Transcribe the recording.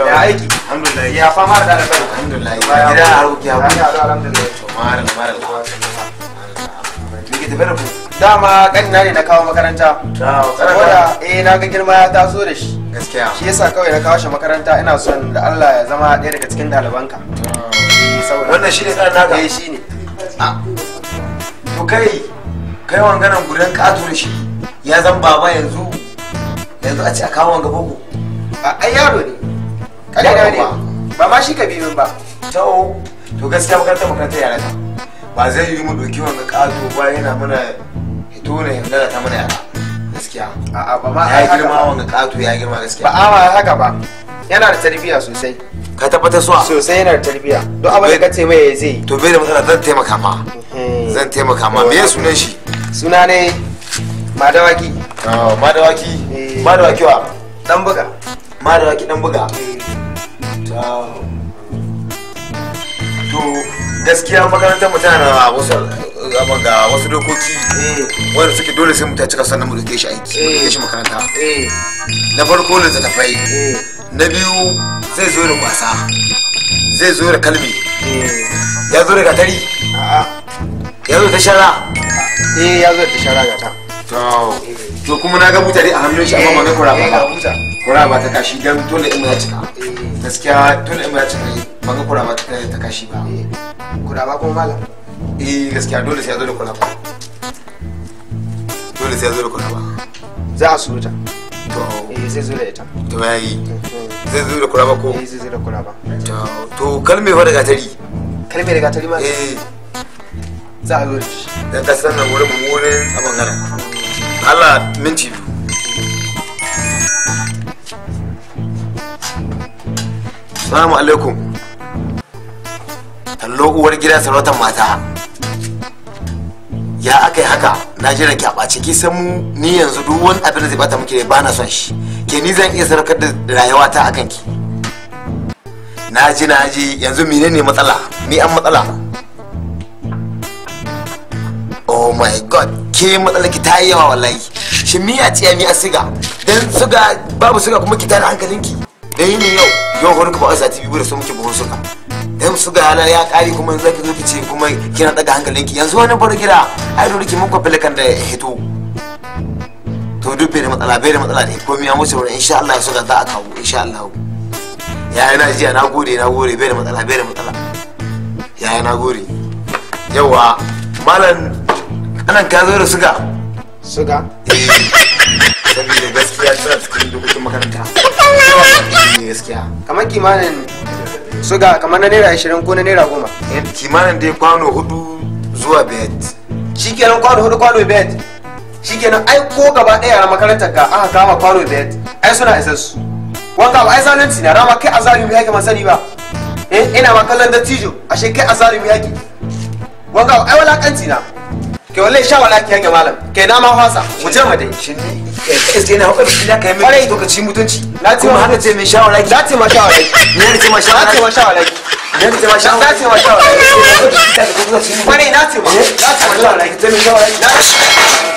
Ya aiki alhamdulillah, ya fama da ɗalibai alhamdulillah, ya gida haruki alhamdulillah. To malam malam me ke tafe da ku? Dama kanina ne na kawo makaranta saboda na ga girma ya taso da shi gaskiya, shi yasa kawai na kawo shi makaranta. Ina son da Allah ya zama ɗaya daga cikin ɗalibanka. Wannan shi ne tsarin naka? Eh shi ne. To kai kai wanganan gudan ƙato da shi ya zan baba yanzu yanzu a ce a kawo wanga boko. Ai yaro ne, kanina ne, ba ma shi ka bi min ba. To gaskiya makaranta yara ta ba zai yi mu ɗauki wanga ƙato ba, yana mana hito ne lalata mana yara gaskiya. A'a ba ma ya girma wanga ƙato ya girma gaskiya. Ba a ma haka ba, yana da tarbiyya sosai. Ka tabbatar suwa? Sosai yana da tarbiyya, duk abin da ka ce mai zai yi. To bai da matsala, zan taimaka ma. Zan taimaka ma. Me sunan shi? Suna ne Madawaki. Madawaki? Madawaki wa? Dan buga. Madawaki dan buga. To gaskiya makarantar mu tana da wasu ga wasu dokoki wanda suke dole sai mu ta cika sannan mu dauke shi aiki, mu dauke shi makaranta. Na farko littattafai, na biyu zai zo da kwasa, zai zo da kalmi, ya zo da gatari, ya zo da shara. Ya zo da shara gata. To kuma na ga mutane a hannun shi amma ba ga kura ba. Kura ba ta kashi dan dole in ya cika. Gaskiya dole in ya cika ba ga kura ba ta kashi ba. Kura ba kuma malam? Eh gaskiya dole sai ya zo da kura ba. Dole sai ya zo da kura ba. Za a suruta. To eh zai zo da ita. To yayi. Zai zo da kura ba ko? Eh zai zo da kura ba. To kalme fa da gatari. Kalme da gatari ma? Eh. Za a zo da shi. Dan ta sanan wurin mu wurin a bangaren. Allah minti biyu. Salamu alaikum. Tallo uwar gida sarautar mata. Ya aka yi haka na jira ki a ɓace, ki san mu ni yanzu duk wani abin da zai bata muke ba na son shi. Ke ni zan iya sadaukar da rayuwata akan ki. Na ji yanzu menene matsala? Ni an matsala. Oh my god, ke matsala ki ta yi yawa wallahi. Shin mi a ciya mi a siga? Dan suga babu suga kuma ki tada hankalinki. Dan yini yau, yau wani kuma sati biyu da su muke buhun suga. Dan suga yana ya kare kuma yanzu zaki zo ki ce kuma kina daga hankalinki. Yanzu wani bar gida, ai dole ki mun kwafi kan da hito. To duk bai da matsala, bai da matsala ne. Komai ya wuce wurin insha Allah suga za a kawo insha Allah. Ya yana jiya na gode bai da matsala, bai da matsala. Ya na gode. Yawa malam anan ka zo da suga. Suga? Eh. Saboda gaskiya tana cikin dokokin makaranta. Gaskiya. Kamar kimanin suga kamar na naira 20 ko na naira 10. Kimanin dai kwano 4 zuwa 5. Shikenan kwano 4 kwano 5. Shikenan ai ko gaba ɗaya yaran makarantar ka aka kama kwano 5 ai suna isar su. Wanga ba ai zalunci na rama kai azalimi yake ban sani ba. Eh ina ma kallon dattijo ashe kai azalimi yake. Wanga ai walakanci na. Ke wallahi sha walaki yake malam. Ke na ma fasa. Mu je mu dai. Shin ni kai na hukumar da kai mai lokaci mutunci. Na ce kuma haka ce mai sha walaki. Na ce ma sha walaki. Ne ce ma sha walaki. Na ce ma sha walaki. Ne ce ma sha walaki. Na ce ma sha walaki. Kwarai na ce ma. Na ce ma sha walaki. Ce mai sha walaki.